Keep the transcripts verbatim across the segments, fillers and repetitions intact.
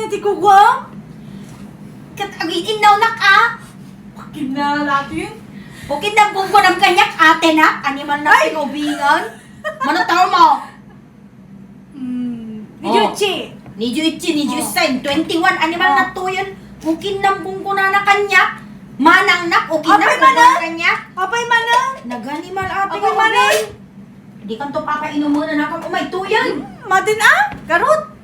Ti gugom? Ket agin-innawnak a. Kinalatin? O kinabunggonam kaniak, ate na, animal na pinubingan. Mano tao mo? Hmm, ni Oh. Juchi. Ni Juchi, ni Oh. Juchi, twenty-one, animal Oh. na tuyon. O kinabunggonana kaniak, manangnak, o Apay kinabunggonan manan? Kaniak. Apay manan? Naganimal, ate, Apay manan? Di kanto papainuman na nakam umay tuyan. Hmm, madin a, garot.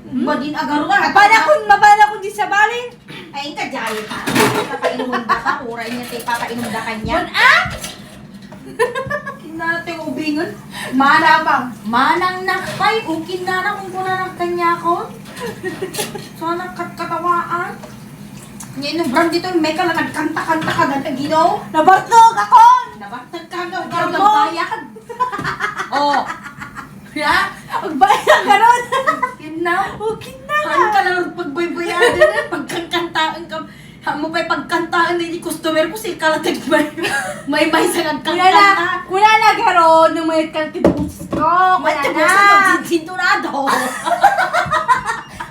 Hmm? Madin a garot a. Mabala kun, mabala kun di sabali. Ay, inka jay pa. Papainuman da ka, uray niya te, papainuman da kanya. Madin a? Kinatay ubingan. Manang, manang nakpay, ukin na na kung kuna na kanya ko. Sana katkatawaan. Nya inubran dito, may kala nagkanta-kanta ka na, Gino. Nabartog ako! Nabartog ka, no? Ikaw Ikaw lang mo. Bayad. Oh. Ya? Agbayad ka ron! Kinna? Oh, kinna. Saan ka lang pagbaybayadan, eh? Pagkangkantaan ka. Amo pa'y pagkantaan ni customer ko, si kalatag may, may, may sa Kuna na, nagkanta. Kuna na, Garo, nung may kaltibus ko. May Kuna tibusan na. Ng sinsinturado.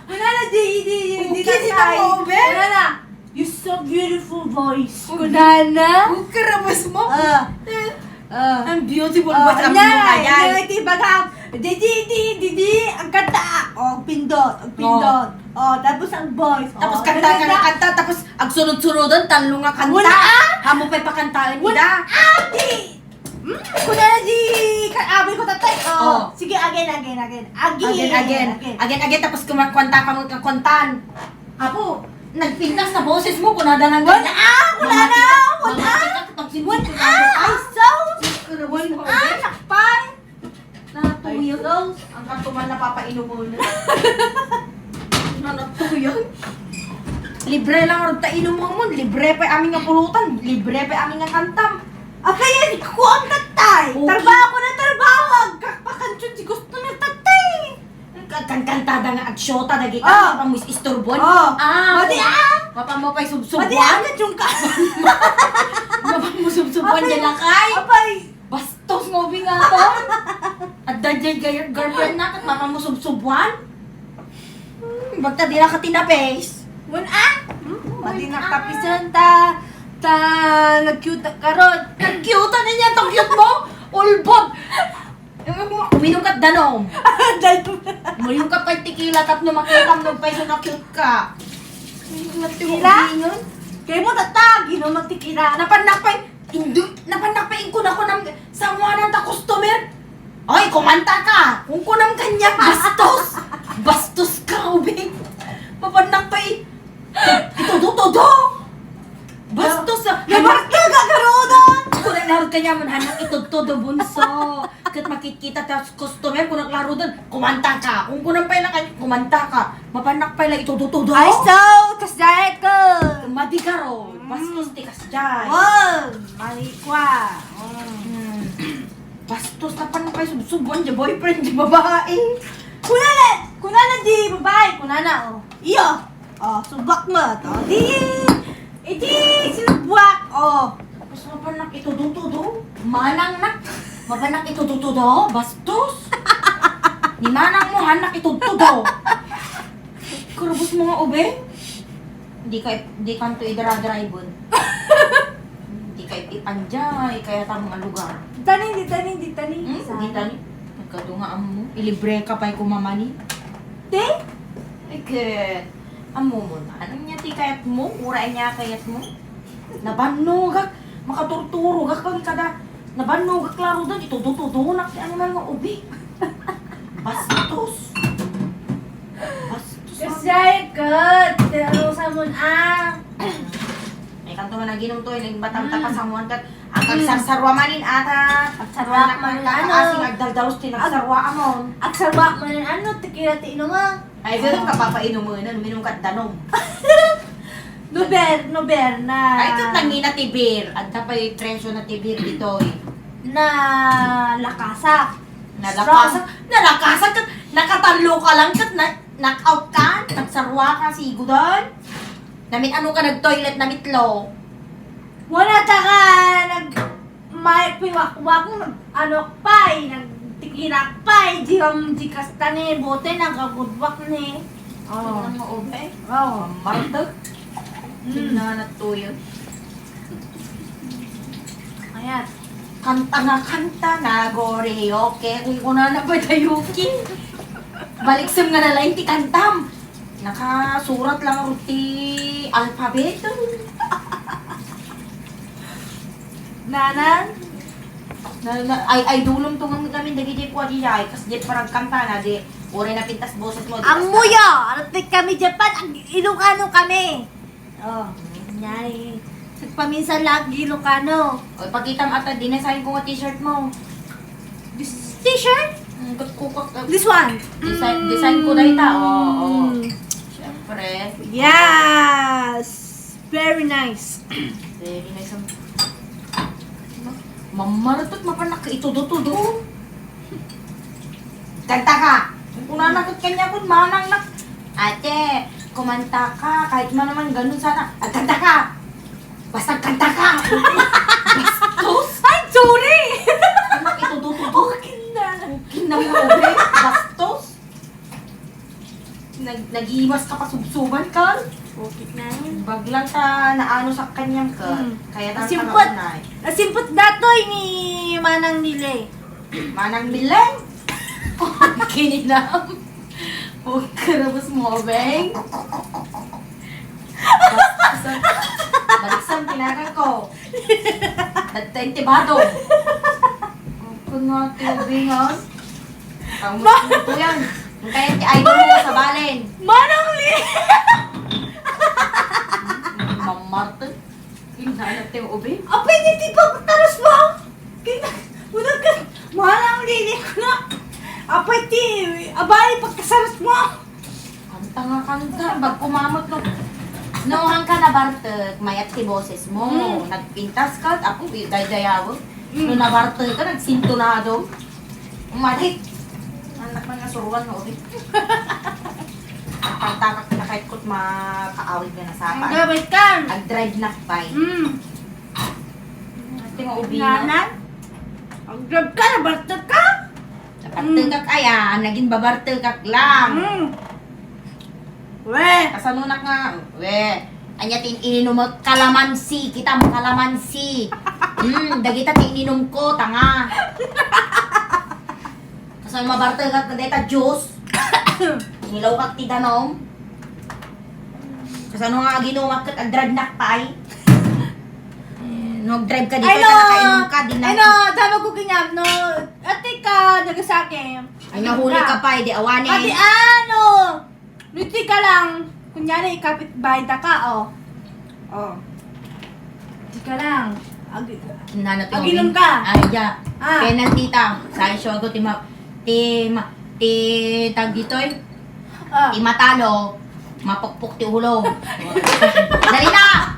Wala na, di, di, di, di Okay, tatay. Ikaw, Oben? Wala na. You so beautiful voice. Okay. Kunana. Okay, rabas mo. Ah. Eh, Ah. Ang beautiful Oh, voice, ang nya, mga yan. Nya, iti baga, di, di, di, di, di, ang kanta, oh, pindot, ang pindot. Oh. Oh, tapos ang voice. Tapos Oh, kanta ka ganun na na. Kanta, tapos agsunod-sunodan, talo nga kanta. Wala. Amo pa'y pakantaen Wala. Ida. Ah, di. Hmm, kuna na di, ka-, abay ko, tatay. Oh, Oh. Sige, again, again, again. Again, Again, again. Again, again, tapos kumakanta ka mo, kakantan. Apo, nagpintas na boses mo, kunada nang Wala, ah, wala na, wala. Wala. Ay, so, Wala. Ah, sakpan. Natuyo. Ay, so. Ang katuman napapainuman. Ano to yan? Libre lang ron ta inuman mo. Libre pa amin nga pulutan. Libre pa amin nga kantam. Apay, yan, kukuan ka, tay. Okay. Trabaho ko na trabaho. Agkakpakansyot ti gusto na, tatay. Kan-, kan-, kantada nga agsyota, dagiti Ah. Mapang mo isturbuan. Ah. Ah. Pati, ah. Mapang mo pa'y subsubuan. Pati, ah, kadyong ka. Mapang mo subsubuan, Apay. Di lakay. Apay. Bastos mo, bingaton. Adda jay gay-, girlfriend na, kat mapang mo subsubuan. Hmm, bagta di na ka tinapis. Wan, ah? Hmm? Madi Wan, ah. Nakapisen ta, ta, nag-cute ka ron. Nag-cute, ano niya, tong cute mo? Ulbod. Uminom ka danom. Danom. Uminom ka pa'y tequila, tapno makitam, no, pa'y so na-cute ka. Tequila? Kaya mo tatag, inom mo tequila. Napannak pa'y, indu-, napannak pa'y ingkunam-kunam, sanguanan ta customer. Ay, kumanta ka. Kung kunam kanya, bastos. Bastos ka, ubi. Mapannak pa'y, ito, do, do, do. Bastos, ah. Nabarta ka, garuda! Kung narod ka niya, manhanak ito, do, do, bunso. Ket makitkita ta customer, kunak larudan, kumanta ka. Kung kunam pay la kan-, kumanta ka. Mapannak pay la itututudo. Ay, so, kasjayat ko. Madi ka ron. Mm. Bastos ti kasjay. Wow, malikwa. Mm. Hmm. Bastos, napan pay subsubuan di boyfriend di babae. Kunana, kunana di babae, kunana, oh. Iyo. Oh, subak mo to. Di, iti, subak. Oh. Tapos mapannak itudutudo. Manang nak. Mapannak itudutudo. Bastos. Ni manang mo, hanak itudutudo. Kurubos mo nga ube. Di ka, di kanto idara-drive. Di ka ipanjay, kaya tamo nga lugar. Di tani, di tani, di tani. Hmm, di tani. Nagkadunga mo. Ilibre ka pa'y kumamani. Te? Ay, ket. Ammo mo na. Ano niya ti kayat mo? Uray niya kayat mo? Nabannogak. Makaturturogak kang kada. Nabannogak larudan. Itudutudunak ti animal nga ubi. Bastos. Bastos. Kasjay ket. Pero sa mun, ah. Ay, kanto man naginom to, yung batang Mm. tapasanguan kat. Ang Mm. agsarsaruan manin ata. Agsarwa Anak manin, man ano? Kakaasing agdaldalos ti Ag-, nagsarwa amon. Agsarwa manin, ano, tequila ti inuma. Ay, ganun Oo. ka, papainuman, uminom ka danom. No beer, no beer na. Ay, kat nangina ti beer. Adda pa'y presyo na ti beer ditoy. Na lakasak. Nalakasak. Strong. Nalakasak. Kat nakatallo ka lang. Kat na, knock out ka. Nagsarwa ka, sigo doon. Namit ano ka, nag-toilet, namitlo. Wala ta ka, nag-, May piwakwak, nag-, ano pay, nagtikirak pay, di am, di kasta ni, bote, nagagudwak ni. Oh. Ang mga ube. Oh. Martag. Mm. Sinanat tuyo. Ayan. Kanta nga kanta, nagori, okay. Kung kunana ba tayo, okay. Baliksem nga na lang ti kantam. Nakasurat lang ti alphabet. Nanang? Na, na, ay, ay, dulom to ngamin dagiti kua di ay, kas di parang kampana, di, uray napintas boses mo, di. Ammoyo! Aratik kami Japan, ag-, Ilocano kami. Oh, yay. Nagpaminsan lang Ilocano. O, ipakitam ata, dinesign ko nga t-shirt mo. This t-shirt? Mm, kat-, kukak-, This one? Design, design ko dayta. Oo, oo. Mm. Siyempre. Yes! Very nice. Very nice ang, mamaratot mapanak itudo-tudo. Kanta ka. Kung kunana ket kaniak, kun manang nak, "Ate, kumanta ka, kahit man naman ganun sana." "Agkanta ka. Basta agkanta ka." Bastos. Ay, sorry! Anak, itudo-tudo. Okay na. Okay na mo, be. Bastos. Nag-, nagiwas ka pa subsuban, Carl. Okay na yun. Baglang ka naano sa kanyang ka. Hmm. Kaya nang Nasimpot. Kanaunay. Nasimpot datoy ni Manang Nile. Manang Mileng? Kininam. Huwag ka na mas mo, Beng. Baliksam, baliksam, tinagan ko. Nagtentibado. Ang kunwari, Beng, ah. Ang Ma- gusto yan. Ang kaya ti idol mo sa balen. Manang Li- Mamarte. Kinanat ti ubi. Apay, di ti pagtaras mo? Kina-, unag ka, Manang Lili ko na. Apay, ti, abay, pagkasaras mo. Kanta nga kanta, bag kumamot no. No, hangka nabartek, mayat ti boses mo. Mm. Nagpintas ka, ako, daydayawag. Mm. No nabartek ka, nagsintonado. Umadik. Anak man nga suruan nga ulit. Ang pantakak na kahit kut makaawid nga nasapan. Ang gabay ka. Ag-drive na pay. Mm. Ate nga ubi na. Nanan? Ag-drive ka, nabartek ka? Nabartek ka kaya, naging babartek ka lang. Mm. We. Kasano nak nga, we. Anya ti ininom mo, kalamansi, kita mo kalamansi. Hmm, dagita ti ininom ko, tanga. Kasano mabartegat na deta juice? Nilaw kag ti danom. Kasano nga aginom ket agdragnak pay? Eh, no, drive ka dito, ay, no. Nakainom ka, di na. Ay, no, tama ko kanyam, no. Ate ka, Nagasaki. Ay, nahuli ka pay, di awanen. Ate, ano? Ditoy ka lang. Kunyari, ikapit bahay ta ka, oh. Oh. Di ka lang. Ag-, Nana ti aginom ka. Ay, ya. Ah. Penalty ta. Sa isyo ago ti ma-, ti ma-, ti tag ditoy. Ah. Ti matalo, mapukpok ti ulo. Dali na!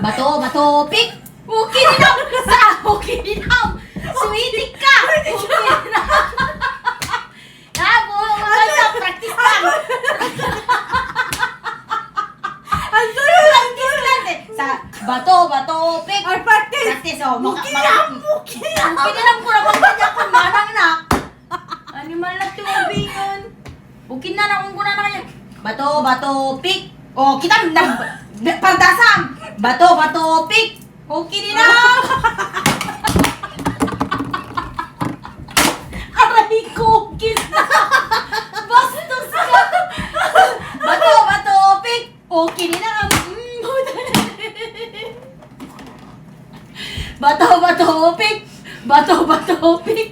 Bato, bato, pick! Okay na! Sa okay na! Suwitik ka! Okay na! Ah, bu-, bu-, sa practice lang. Ang sarap lang. Practice lang eh. Sa bato, bato, pick. Ay, practice. Practice, oh, maka-, buki maka-, lang, buki lang. Buki lang, pura pagkanya kung manang na. Animal na ti ubingan. Buki na lang kung kuna na kanya. Bato, bato, pick. Oh, kita na, pardasan. Bato, bato, pick. Okay na. Aray ko, okay na. Bastos ka. Bato, bato, pick. Okay na. Mm. Bato, bato, pick. Bato, bato, pick.